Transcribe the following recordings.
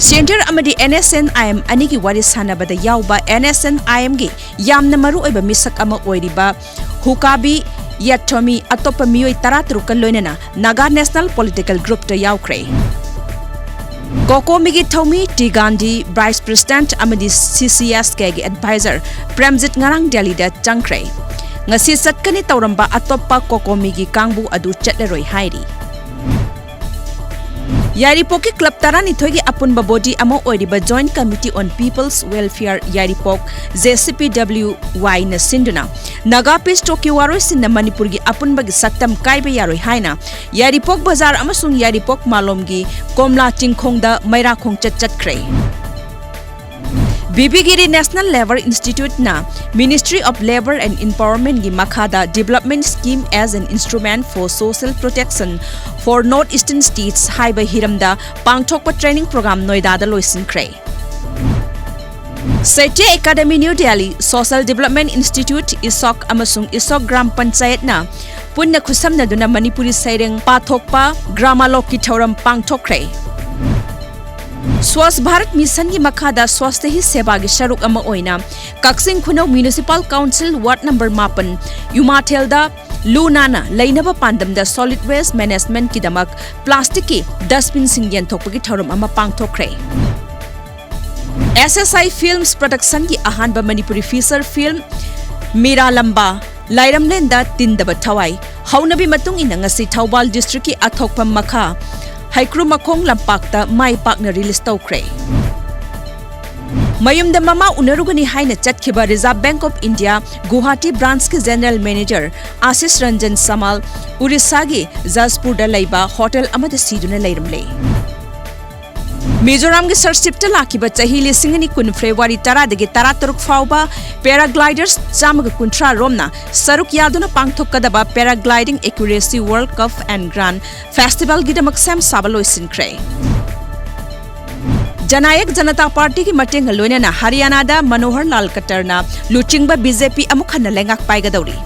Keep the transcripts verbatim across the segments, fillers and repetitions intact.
Centre ꯑꯃꯗꯤ NSCN-IM ꯑꯅꯤꯒꯤ ꯋꯥꯔꯤ ꯁꯥꯟꯅꯕꯗ ꯌꯥꯎꯕ NSCN-IM-ꯒꯤ ꯌꯥꯝꯅ ꯃꯔꯨꯑꯣꯏꯕ ꯃꯤꯁꯛ ꯑꯃ ꯑꯣꯏꯔꯤꯕ ꯍꯨꯀꯥꯕꯤ ꯌꯥꯊꯣꯃꯤ ꯑꯇꯣꯞꯄ ꯃꯤꯑꯣꯏ ꯇꯔꯥꯇꯔꯨꯛꯀ ꯂꯣꯏꯅꯅ ꯅꯥꯒꯥ ꯅꯦꯁꯅꯦꯜ ꯄꯣꯂꯤꯇꯤꯀꯦꯜ ꯒ꯭ꯔꯨꯞꯇ ꯌꯥꯎꯈ꯭ꯔꯦ꯫ ꯀꯣꯀꯣꯃꯤꯒꯤ ꯊꯧꯃꯤ ꯇꯤ ꯒꯥꯟꯙꯤ, ꯚꯥꯏꯁ ꯄ꯭ꯔꯦꯁꯤꯗꯦꯟꯠ ꯑꯃꯗꯤ CCSK-ꯒꯤ ꯑꯦꯗꯚꯥꯏꯖꯔ ꯄ꯭ꯔꯦꯝꯖꯤꯠ ꯉꯔꯥꯡ ꯗꯦꯜꯂꯤꯗ ꯆꯪꯈ꯭ꯔꯦ꯫ ꯉꯁꯤ ꯆꯠꯀꯅꯤ ꯇꯧꯔꯝꯕ ꯑꯇꯣꯞꯄ ꯀꯣꯀꯣꯃꯤꯒꯤ ꯀꯥꯡꯕꯨ ꯑꯗꯨ ꯆꯠꯂꯔꯣꯏ ꯍꯥꯏꯔꯤ꯫ ꯌꯥꯏꯔꯤꯄꯣꯛꯀꯤ ꯀ꯭ꯂꯕ ꯇꯔꯥꯅꯤꯊꯣꯏꯒꯤ ꯑꯄꯨꯟꯕ ꯕꯣꯗꯤ ꯑꯃ ꯑꯣꯏꯔꯤꯕ Joint Committee on People's Welfare ꯌꯥꯏꯔꯤꯄꯣꯛ, JCPWY-ꯅ ꯁꯤꯟꯗꯨꯅ ꯅꯥꯒꯥ ꯄꯤꯁ ꯇꯣꯛꯀꯤ ꯋꯥꯔꯣꯏꯁꯤꯟꯅ ꯃꯅꯤꯄꯨꯔꯒꯤ ꯑꯄꯨꯟꯕꯒꯤ ꯁꯛꯇꯝ ꯀꯥꯏꯕ ꯌꯥꯔꯣꯏ ꯍꯥꯏꯅ ꯌꯥꯏꯔꯤꯄꯣꯛ ꯕꯖꯥꯔ ꯑꯃꯁꯨꯡ ꯌꯥꯏꯔꯤꯄꯣꯛ ꯃꯥꯂꯣꯝꯒꯤ ꯀꯣꯝꯂꯥ ꯆꯤꯡꯈꯣꯡꯗ ꯃꯩꯔꯥ ꯈꯣꯡꯆꯠ ꯆꯠꯈ꯭ꯔꯦ꯫ ꯕꯤꯕꯤꯒꯤꯔꯤ National Labour Institute-ꯅ Ministry of Labour and Empowerment-ꯒꯤ ꯃꯈꯥꯗ Development Scheme as an Instrument for Social Protection for North Eastern States ꯍꯥꯏꯕ ꯍꯤꯔꯝꯗ ꯄꯥꯡꯊꯣꯛꯄ training program ꯅꯣꯏꯗꯥꯗ ꯂꯣꯏꯁꯤꯟꯈ꯭ꯔꯦ꯫ Sahitya Akademi New Delhi, Social Development Institute, Isok ꯑꯃꯁꯨꯡ ꯏꯁꯣꯛ ꯒ꯭ꯔꯥꯝ ꯄꯟꯆꯥꯌꯠꯅ ꯄꯨꯟꯅ ꯈꯨꯠꯁꯝꯅꯗꯨꯅ ꯃꯅꯤꯄꯨꯔꯤ ꯁꯩꯔꯦꯡ ꯄꯥꯊꯣꯛꯄ ꯒ꯭ꯔꯥꯃꯥꯂꯣꯛꯀꯤ ꯊꯧꯔꯝ ꯄꯥꯡꯊꯣꯛꯈ꯭ꯔꯦ꯫ ꯁ꯭ꯋꯥꯁ ꯚꯥꯔꯠ ꯃꯤꯁꯟꯒꯤ ꯃꯈꯥꯗ ꯁ꯭ꯋꯥꯁꯊ ꯍꯤ ꯁꯦꯕꯥꯒꯤ ꯁꯔꯨꯛ ꯑꯃ ꯑꯣꯏꯅ ꯀꯛꯆꯤꯡ ꯈꯨꯅꯧ ꯃ꯭ꯌꯨꯅꯤꯁꯤꯄꯥꯜ ꯀꯥꯎꯟꯁꯤꯜ ꯋꯥꯔꯗ ꯅꯝꯕꯔ ꯃꯥꯄꯟ ꯌꯨꯃꯥꯊꯦꯜꯗ ꯂꯨ ꯅꯥꯟꯅ ꯂꯩꯅꯕ ꯄꯥꯟꯗꯝꯗ solid waste management-ꯀꯤꯗꯃꯛ plastic-ꯀꯤ dustbin-ꯁꯤꯡ ꯌꯦꯟꯊꯣꯛꯄꯒꯤ ꯊꯧꯔꯝ ꯑꯃ ꯄꯥꯡꯊꯣꯛꯈ꯭ꯔꯦ꯫ SSI Films Production-ꯒꯤ ꯑꯍꯥꯟꯕ ꯃꯅꯤꯄꯨꯔꯤ feature film ꯃꯤꯔꯥ ꯂꯝꯕꯥ, ꯂꯥꯏꯔꯝꯂꯦꯟꯗ ꯇꯤꯟꯗꯕ ꯊꯋꯥꯏ, ꯍꯧꯅꯕꯤ ꯃꯇꯨꯡ ꯏꯟꯅ ꯉꯁꯤ ꯊꯧꯕꯥꯜ district-ꯀꯤ ꯑꯊꯣꯛꯐꯝ ꯃꯈꯥ ꯍꯩꯀ꯭ꯔꯨ ꯃꯈꯣꯡ ꯂꯝꯄꯥꯛꯇ ꯃꯥꯏ ꯄꯥꯛꯅ release ꯇꯧꯈ꯭ꯔꯦ꯫ ꯃꯌꯨꯝꯗ ꯃꯃꯥ ꯎꯅꯔꯨꯒꯅꯤ ꯍꯥꯏꯅ ꯆꯠꯈꯤꯕ Reserve Bank of India Guwahati branch-ꯀꯤ general manager Ashish Ranjan ꯁꯃꯥꯜ ꯎꯔꯤꯁꯥꯒꯤ ꯖꯖꯄꯨꯔꯗ ꯂꯩꯕ hotel ꯑꯃꯗ ꯁꯤꯗꯨꯅ ꯂꯩꯔꯝꯂꯦ꯫ ꯃꯤꯖꯣꯔꯥꯝꯒꯤ ꯁꯔꯁꯤꯞꯇ ꯂꯥꯛꯈꯤꯕ ꯆꯍꯤ ꯂꯤꯁꯤꯡ ꯑꯅꯤ ꯀꯨꯟ February ꯇꯔꯥꯗꯒꯤ ꯇꯔꯥꯇꯔꯨꯛ ꯐꯥꯎꯕ paragliders ꯆꯥꯝꯃꯒ ꯀꯨꯟꯊ꯭ꯔꯥ ꯔꯣꯝꯅ ꯁꯔꯨꯛ ꯌꯥꯗꯨꯅ ꯄꯥꯡꯊꯣꯛꯀꯗꯕ Paragliding Accuracy World Cup and Grand Festival-ꯒꯤꯗꯃꯛ ꯁꯦꯝ ꯁꯥꯕ ꯂꯣꯏꯁꯤꯟꯈ꯭ꯔꯦ꯫ ꯖꯅꯥꯌꯛ ꯖꯅꯇꯥ ꯄꯥꯔꯇꯤꯒꯤ ꯃꯇꯦꯡꯒ ꯂꯣꯏꯅꯅ ꯍꯔꯤꯌꯥꯅꯥꯗ ꯃꯅꯣꯍꯔ ꯂꯥꯜ ꯈꯠꯇꯔꯅ ꯂꯨꯆꯤꯡꯕ BJP ꯑꯃꯨꯛ ꯍꯟꯅ ꯂꯩꯉꯥꯛ ꯄꯥꯏꯒꯗꯧꯔꯤ꯫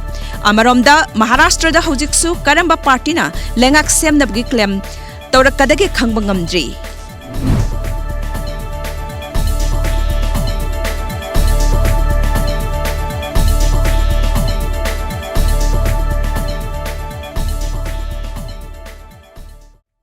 ꯑꯃꯔꯣꯝꯗ ꯃꯍꯥꯔꯥꯁꯇ꯭ꯔꯗ ꯍꯧꯖꯤꯛꯁꯨ ꯀꯔꯝꯕ ꯄꯥꯔꯇꯤꯅ ꯂꯩꯉꯥꯛ ꯁꯦꯝꯅꯕꯒꯤ claim ꯇꯧꯔꯛꯀꯗꯒꯦ ꯈꯪꯕ ꯉꯝꯗ꯭ꯔꯤ꯫